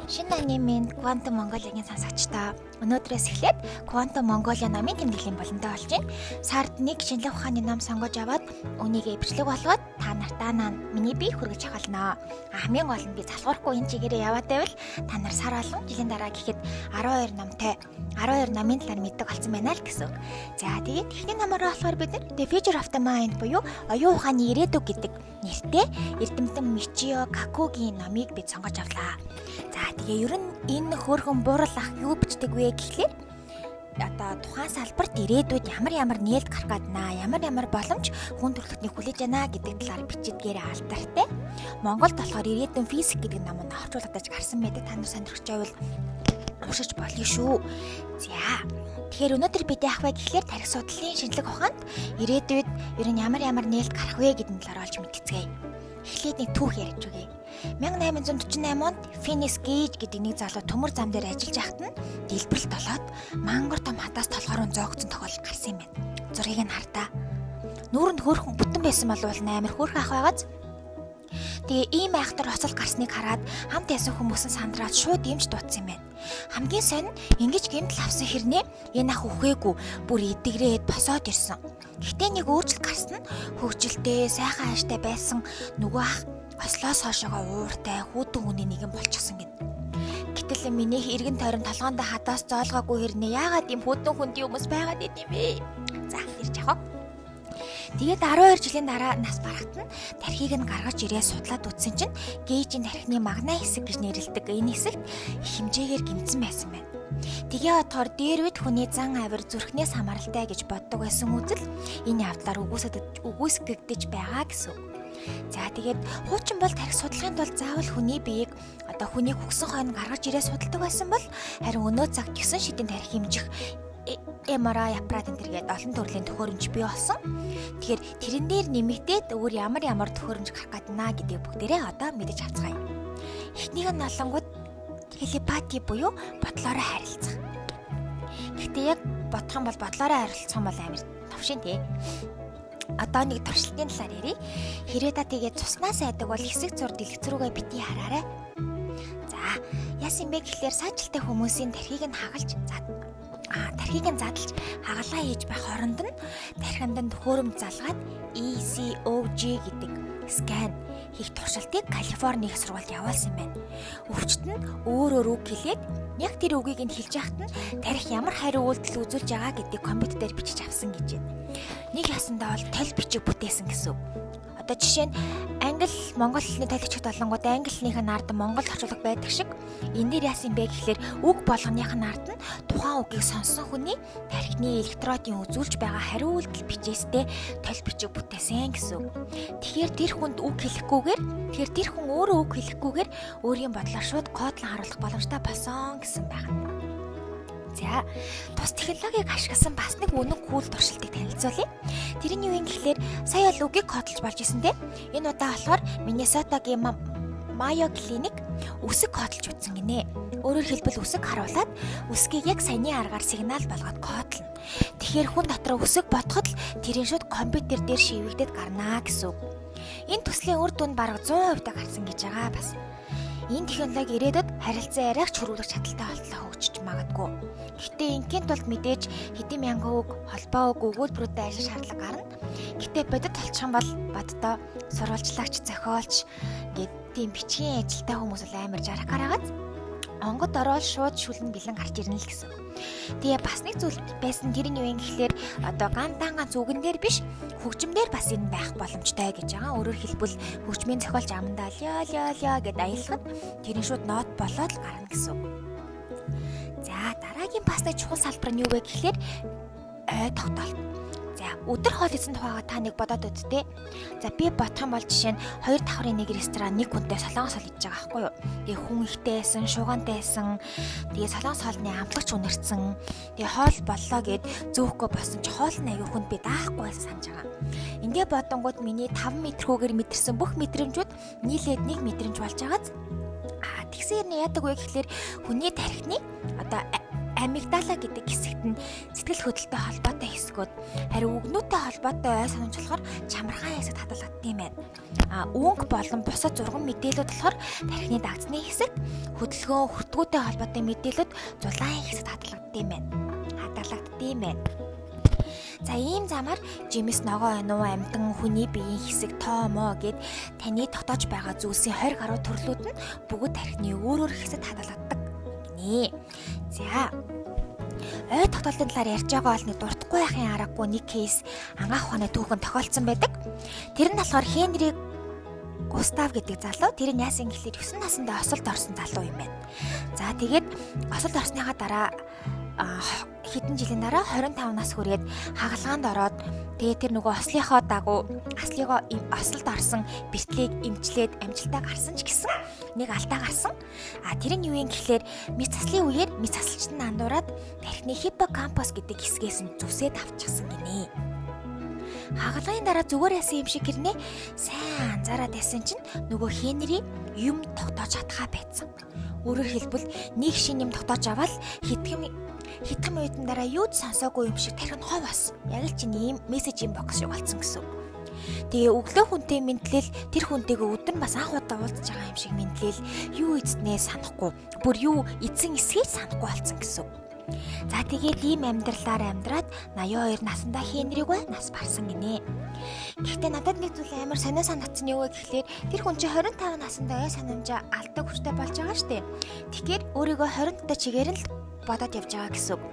Шинэ оны минь Quantum Mongolia-гийн сонсогчдоо өнөөдрөөс эхлээд Quantum Mongolia номын тэмдэглэлийн болонтой болж байна. Сард нэг шинэлэг ухааны ном сонгож аваад үүнийгээ бичлэг болгоод та нартаа маань миний бие хүргэж авахна. Хамгийн гол нь би залхуурахгүй энэ чигээрээ яваад байвал та нар сар олон жилийн дараа гэхэд 12 номтой 12 номын талаар мэддэг болсон байна л гэсэн үг. За, тэгээд эхний номороо болохоор бид нар The Future of the Mind буюу оюун ухааны ирээдүй гэдэг нэртэй эрдэмтэн Мичио Какугийн номыг бид сонгож авлаа. За, тэгээ ер нь энэ хөөрхөн буурал ах юу бичдэг вэ гэхлээр одоо тухайн салбарт ирээдүйд ямар ямар нээлт гарах гаднаа, ямар ямар боломж хүн төрөлхтнийг хүлээж байна гэдэг талаар бичидгээр алдартай. Монголд болохоор "Ирээдүйн физик" гэдэг ном нь орчуулгадаж гарсан байдаг. Та нар сонирхож байвал уншиж болно шүү. За. Тэгэхээр өнөөдөр бид яах вэ гэхлээр тархи судлалын шинжлэх ухаанд ирээдүйд ер нь ямар ямар нээлт гарах вэ гэдэг талаар олж мэдэлцгээе. Эхлээд нэг түүх ярьж өгье. 1848 онд Финес Гейж гэдэг нэг залуу төмөр зам дээр ажиллаж байхад нь дэлбэрэлт болоод мангар том хадаас толгой руу зоогдсон тохиолдол гарсан юм байна. Зургийг нь хартаа. Нүүрэнд хөөрхөн бүтэн байсан болвол амар хөөрхөн ах байгааз. Тэгээ ийм айхтар осол гарсныг хараад хамт ясан хүмүүс нь сандраад шууд эмч дуудсан юм байна. Хамгийн сонь ингэж гэмтэл авсан хэрнээ энэ ах үхээгүй, бүр эдгрээд босоод ирсэн. Гэхдээ нэг өөрчлөлт гарсан нь хөгжилтэй, сайхан ааштай байсан нөгөө ах ослоос хоошоогоо ууртай хүүтэн хүний нэгэн болчихсон гин. Гэтэл миний эргэн тойрон толгоондоо хадаас зоолгоогүй хэрнээ яагаад ийм хүүтэн хүндий хүмүүс байгаад идэм юм бэ? За, ирж авах. Тэгээд 12 жилийн дараа нас барахад нь тархийг нь гаргаж ирээ судлаад үзсэн чинь Гейжийн тархины магна хэсэг гэж нэрлэдэг энэ хэсэгт их хэмжээгээр гэмтсэн байсан байна. Тэгээ бодохоор дээр үед хүний зан авир зүрхнээс хамааралтай гэж боддог байсан үзэл энэ явдлаар үгүйсгэгдэж байгаа гэсэн үг. За, тэгээд хуучин бол тархи судлахын тулд заавал хүний биеийг, одоо хүнийг үхсэн хойно гаргаж ирээ судалдаг байсан бол харин өнөө цагт 9 шидийн тархи хэмжих MRI аппарат энэ төргээд олон төрлийн төхөөрөмж бий болсон. Тэгэхээр тэрэн дээр нэмэгдээд өөр ямар ямар төхөөрөмж гарах гаднаа гэдгийг бүгдээрээ одоо мэдэж авцгаая. Эхнийх нь болонгууд телепати буюу бодлоороо харилцах. Гэхдээ яг бодох юм бол бодлоороо харилцах юм бол амар товшин тий. Одоо нэг туршилтын талаар ярив. Хэрвээ та тэгээд цуснаас айдаг бол хэсэг зур дэлгэц рүүгээ битгий хараарай. За, яасан бэ гэхлээр саажилтай хүмүүсийн тархийг нь хагалж, за, тархийг нь задлж хагалгаа хийж байх хооронд нь тархинд нь төхөөрөмж залгаад ECOG гэдэг скан хийх туршилтыг Калифорни их сургуульд явуулсан байна. Өвчт нь өөр өөр үг хэлээд яг тэр үгийг нь хэлж яхад нь тархи ямар хариу үйлдэл үзүүлж байгаа гэдгийг компьютер дээр бичиж авсан гэж байна. Нэг ясандаа бол толь бичиг бүтээсэн гэсэн үг. Одоо жишээ нь англи монгол хэлний толь бичигт болонгууд англи хэлнийх нь ард монгол орчуулга байдаг шиг энэ дээр яасан бэ гэхлээр үг болгоных нь ард нь тухайн үгийг сонссон хүний тархины электродын үзүүлж байгаа хариу үйлдэл бичээстэй толь бичиг бүтээсэн гэсэн үг. Тэгэхээр тэр хүнд үг хэлэхгүйгээр, тэгэхээр тэр хүн өөрөө үг хэлэхгүйгээр өөрийн бодлоор шууд кодлон харуулах боломжтой болсон гэсэн байна. За, тус технологиг ашигласан бас нэг үнэн cool туршилтыг танилцуулъя. Тэр нь юу юм гэхлээр сая бол үгийг кодлож болж исэн те. Энэ удаа болохоор Миннесотагийн Mayo Clinic үсэг кодлож үзсэн гинэ. Өөрөөр хэлбэл үсэг харуулад үсгийг яг саяны аргаар сигнал болгоод кодлоно. Тэгэхээр хүн дотор үсэг бодоход л тэрийн шууд компьютер дээр шивэгдээд гарнаа гэсэн үг. Энэ төслийн үр дүн бараг 100% та гарсан гэж байгаа бас. Энэ технологи ирээдүйд харилцан яриагч хөрвүүлэх чадалтай болтлоо хөгжиж магадгүй. Гэхдээ ингийн тулд мэдээж хэдэн мянган үг, холбоо үг, өгүүлбэрүүдэд ажиллах шаардлага гарна. Гэхдээ бодит болчих юм бол боддоо сурвалжлагч, зохиолч гээд тийм бичгийн ажилтай хүмүүс бол амар жарах гараагааз онгод ороод шууд шүлэн бэлэн гарч ирнэ л гэсэн. Тэгээ бас нэг зүйл байсан, тэр нь юу юм гэхлээр одоо гандан ганц үгэн дээр биш, хөгжмөндөр бас энэ байх боломжтой гэж байгаа. Өөрөөр хэлбэл хөгжмийн зохиолч амандаа ля ля ля гэд аялахад тэр нь шууд нот болоод л гарна гэсэн үг. За, дараагийн бас нэг чухал салбар нь юу вэ гэхлээр ой тогтоолт. За, өдөр хоол идсэн тухайга та нэг бодоод үз дээ. За, би бодох юм бол жишээ нь хоёр давхрын нэг ресторан нэг хүнтэй солонгос хоол идэж байгаа байхгүй юу? Тэгээ хүн ихтэй байсан, шуугантай байсан. Тэгээ солонгос хоолны амтлагч үнэрсэн. Тэгээ хоол боллоо гэд зөөхгөө болсон чи хоол нь аягүй хүнд би даахгүй байсан санаж байгаа. Ингээ бодонгууд миний 5 метрхүүгээр мэдэрсэн бүх мэдрэмжүүд нийлээд нэг мэдрэмж болж байгааз. А тэгсэн юм яадаг вэ гэхлээр хүний тархины одоо Амигдала гэдэг хэсэгт нь сэтгэл хөдлөлтөй холбоотой хэсгүүд, харин үгнүүтэй холбоотой ой санамж болохоор чамархай хэсэгт хадгалагддаг юм байна. А өнгө болон бусад зурган мэдээлүүд болохоор тархины дагцны хэсэгт, хөдөлгөөн хүртгүүтэй холбоотой мэдээлүүд зулаан хэсэгт хадгалагддаг юм байна. Хадгалагддаг юм байна. За, ийм замаар жимс, ногоо, өнөө, амьтан, хүний биеийн хэсэг, тоо моо гэд таны тогтоож байгаа зүйлсийн 20 гаруй төрлүүд нь бүгд тархины өөр өөр хэсэгт хадгалагддаг гинэ. За, ой тогтоолтын талаар ярьж байгаа бол нэг дуртахгүй байхын аргагүй нэг case агаах ухааны түүхэн тохиолдсон байдаг. Тэр нь болохоор Хенри Густав гэдэг залуу. Тэр нь яасан гэхлээр 9 насндаа осолд орсон залуу юм байна. За, тэгээд осолд орсныхаа дараа хэдэн жилийн дараа 25 нас хүрээд хагалгаанд ороод, тэгээ тэр нөгөө ослынхоо дагуу ослыгоо осолд орсон бэртлийг эмчлээд амжилтаа гарсан ч гэсэн нэг алдаа гарсан. А тэр нь юу юм гэхлээр мэс заслын үеэр мэс засалчид нь андуураад тархины хиппокампус гэдэг хэсгээс нь зүсээд авчихсан гинэ. Хагалгааны дараа зүгээр яасан юм шиг хэрнээ сайн анзаараад байсан чинь нөгөө Хенри юм тогтоож чадхаа байцсан. Өөрөөр хэлбэл, нэг шинэ юм тогтоож аваад хэдхэн хэдхэн минутын дараа юу ч сонсоогүй юм шиг тархи нь хов бас. Яг л чинь ийм message inbox шиг болцсон гэсэн үг. Тэгээ өглөө хүнтэй мэндлэл, тэр хүнтэйгээ өдөр нь бас анх удаа уулзж байгаа юм шиг мэндлэл, юу эзнээ санахгүй. Бүр юу эзэн эсхийг санахгүй болцсон гэсэн үг. За, тэгээд ийм амьдралаар амьдраад 82 насандаа Хенриг бай нас барсан гинэ. Гэхдээ надад нэг зүйл амар сонио санагдсан юу вэ гэхлээр тэр хүн чинь 25 насандаа ой санамжаа алдаг хүчтэй болж байгаа штэ. Тэгэхээр өөрийгөө 20 та чигээр нь л бодоод явж байгаа гэсэн үг.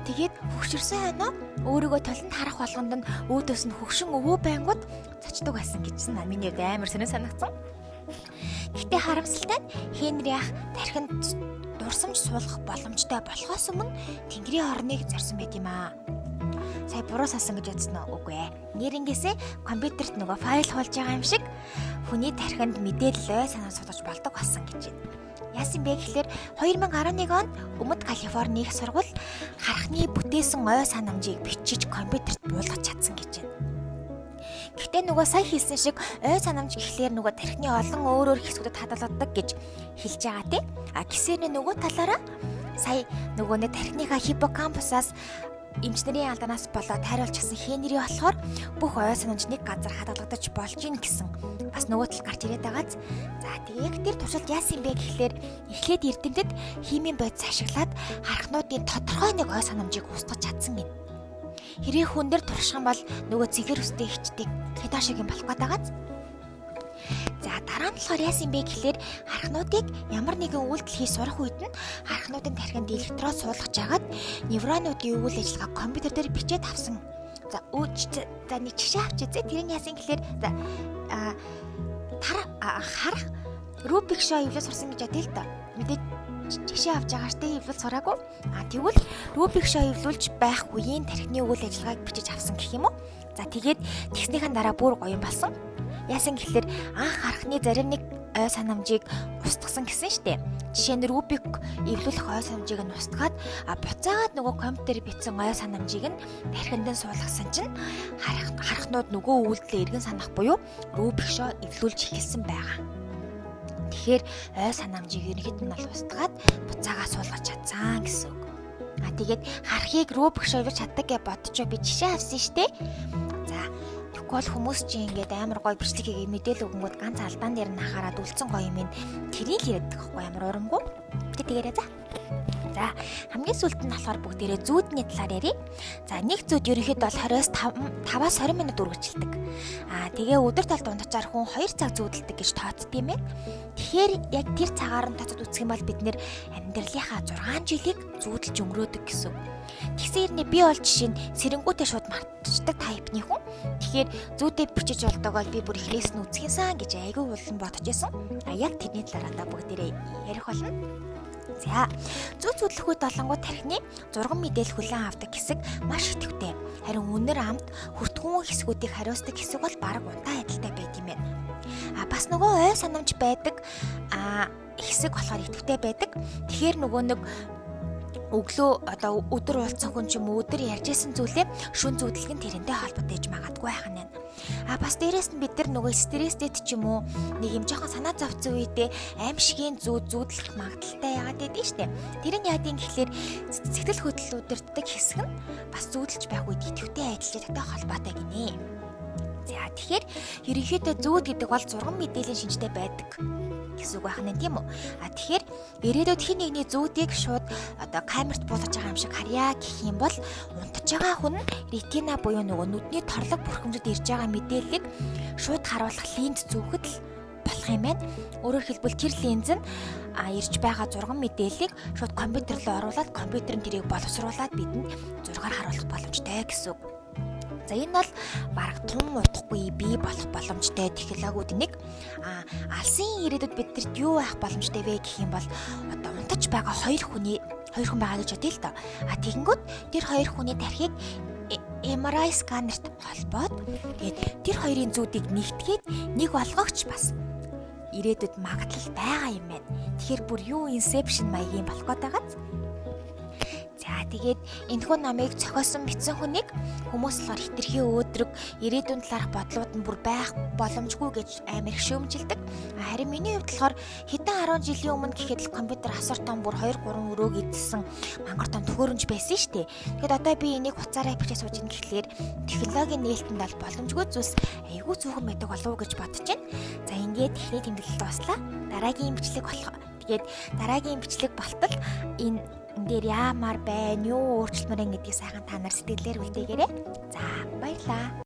Тэгээд хөгшөрсөн хойноо өөрийгөө толинд харах болгонд нь өөдөөс нь хөгшин өвөө байнгут цочдог байсан гэжсэн. Миний хувьд амар сонио санагдсан. Гэхдээ харамсалтай нь Хенри ах тархинд дурсамж суулгах боломжтой болохоос өмнө Тэнгэрийн орныг зорьсон байт юм аа. Сая буруу сонсон гэж бодсон уу? Үгүй ээ. Нэрнгээсээ компьютерт нөгөө файл хуулж байгаа юм шиг хүний тархинд мэдээлэл, ой санаа суулгаж болдог болсон гэж байна. Яасан бэ гэхлээр 2011 онд Өмнөд Калифорни их сургууль хархны бүтээсэн ой санамжийг бичиж компьютерт буулгаж чадсан гэж байна. Гэхдээ нөгөө сая хэлсэн шиг ой санамж гэхлээр нөгөө тархины олон өөр өөр хэсгүүдэд хадгалагддаг гэж хэлж байгаа тий. А гэсээр нөгөө талаараа сая нөгөө нэг тархиныхаа хиппокампусаас эмч нарын алдаанаас болоод хайруулчихсан Хенри болохоор бүх ой санамж нэг газар хадгалагдаж болж ийн гэсэн бас нөгөө тал гарч ирээд байгааз. За, тэгээ яг тэр туршилт яасан юм бэ гэхлээр эхлээд эрдэмтэд химийн бодис ашиглаад хархнуудын тодорхой нэг ой санамжийг устгах чадсан гин. Хэрэг хүн дээр турших юм бол нөгөө цэгэр өстэй хичдэг хедаа шиг юм болох гээд байгааз. За, дараа нь болохоор яасан бэ гэхлээр хархнуудыг ямар нэгэн үйлдэл хийж сурах үед нь хархнуудын тархинд электрод суулгаж агаад невронуудын үйл ажиллагаа компьютер дээр бичээд авсан. За, за, нэг жишээ авч үзье. Тэр нь яасан гэхлээр за тар харах Рубик шоу эвлэл сурсан гэж бодъё л доо. Мэдээж жишээ авч байгаа штэ, эвлэл сураагүй. А тэгвэл Рубик шоу эвлүүлж байх үеийн тархины үйл ажиллагааг бичиж авсан гэх юм уу? За, тэгээд тэгснийхэн дараа бүр гоё юм болсон. Яасан гэхлээр анх хархны зарим нэг ой санамжийг устгасан гэсэн штэ. Жишээ нь, Рубик эвлүүлэх ой санамжийг нь устгаад, а буцаагаад нөгөө компьютер бичсэн ой санамжийг нь тархинд нь суулгасан чинь хархнууд нөгөө үйлдэлээ эргэн санах буюу Рубик шоу эвлүүлж эхэлсэн байгаа. Тэгэхээр ой санамжийг ерөнхийд нь бол устгаад буцаагаа суулгаж чадсан гэсэн үг. А тэгээд хархыг Рубик шоу эвлүүлж чаддаг гэж бодчоо би жишээ авсан штэ. За, тэгэхгүй бол хүмүүс чинь ингээд амар гоё бичлэг хийгээ мэдээлэл өгөнгүүд ганц алдаан дээр нь анхаарат үлдсэн гоё юм тэрийг л яриад байгаа байхгүй, амар урамгүй. Тэ тэгээрэй за. За, хамгийн сүүлд нь болохоор бүгдээрээ зүүдний талаар ярья. За, нэг зүүд ерөнхийдөө бол 25-аас 20 минут үргэлжилдэг. Аа, тэгээ өдөрт бол дундчаар хүн 2 цаг зүүдэлдэг гэж тооцдог юм байна. Тэгэхээр яг тэр цагаар нь тооцоод үзэх юм бол бид нэр амьдралынхаа 6 жилийг зүүдэлж өнгөрөөдөг гэсэн. Тэгсэн хэрнээ би бол жишээ нь сэрэнгүүтээ шууд мартчихдаг type ны хүн. Тэгэхээр зүүдээ бичиж болдог бол би бүр эхнээс нь үзэхинсан гэж айгүй улан бодож исэн. А яг тэрний талаар одоо бүгдээрээ ярих болно. За, зүүд зүүдлэх үед болонгууд тархины зурган мэдээлэл хүлээн авдаг хэсэг маш идэвхтэй. Харин үнэр амт хүртгүүн хэсгүүдийг хариуцдаг хэсэг бол бараг унтаа адилтай байд юм байна. А бас нөгөө ой санамж байдаг хэсэг болохоор идэвхтэй байдаг. Тэгэхээр нөгөө нэг Өглөө одоо өдөр уулзсан хүн ч юм уу, өдөр ярьж исэн зүйлээ шүн зүүдлэг нь тэрэнтэй холбоотой гэж магадгүй байх нь. А бас дээрэс нь бид нар нөгөө стресстэй ч юм уу, нэг юм жоохон санаа зовцсон үедээ аимшигын зүүд зүүдлэх магадлалтай яагаад гэдэг нь штэ. Тэр нь яадын гэхлээр сэтгэл хөдлөл удирддаг хэсэг нь бас зүүдэлж байх үед идэвхтэй ажиллаж байгаатай холбоотой гинэ. За, тэгэхээр ерөнхийдөө зүүд гэдэг бол 6 мэдээллийн шинжтэй байдаг гэсэн үг байна, тийм үү? А тэгэхээр ирээдүйд хэн нэгний зүүдийг шууд одоо камерт буулгаж байгаа юм шиг харъя гэх юм бол унтаж байгаа хүн ретина буюу нөгөө нүдний торлог бүрхэмжид ирж байгаа мэдээллийг шууд харуулах линз зүүхэд л болох юм байна. Өөрөөр хэлбэл, тэр линз нь ирж байгаа 6 мэдээллийг шууд компьютер руу оруулаад, компьютер нь тэрийг боловсруулад бидэнд зургаар харуулах боломжтой гэсэн үг. За, энэ бол бараг тун удахгүй бий болох боломжтой технологиуд нэг. А алсын ирээдүйд биднэрт юу байх боломжтой вэ гэх юм бол одоо унтаж байгаа хоёр хүн байгаа гэж бодъё л доо. А тэгэнгүүт тэр хоёр хүний тархийг MRI сканерт холбоод, тэгээд тэр хоёрын зүүдийг нэгтгээд нэг болгогч бас ирээдүйд магадлал байгаа юм байна. Тэгэхээр бүр юу Inception маягийн болох гээд байгааз. За, тэгээд энэхүү номыг зохиосон, бичсэн хүнийг хүмүүс болохоор хэтэрхий өөдрөг, ирээдүйн талаарх бодлууд нь бүр байх боломжгүй гэж амар их шүүмжилдэг. Харин миний хувьд болохоор хэдэн 10 жилийн өмнө гэхэд л компьютер асар том, бүр 2 3 өрөөг эзэлсэн мангар том төхөөрөмж байсан шүү дээ. Тэгэхээр одоо би энийг хуцаараа бичээ сууж ин гэхлээр технологийн нээлтэнд бол боломжгүй зүйлс айгүй цөөхөн байдаг болов уу гэж бодож байна. За, ингээд эхний тэмдэглэл дууслаа. Дараагийн бичлэг болох. Тэгээд дараагийн бичлэг болтол энэ энэ дээр яамаар байна, юу өөрчлөмөр гэдгийг сайхан та нар сэтгэлээр үлдээгээрэй. За, баярлаа.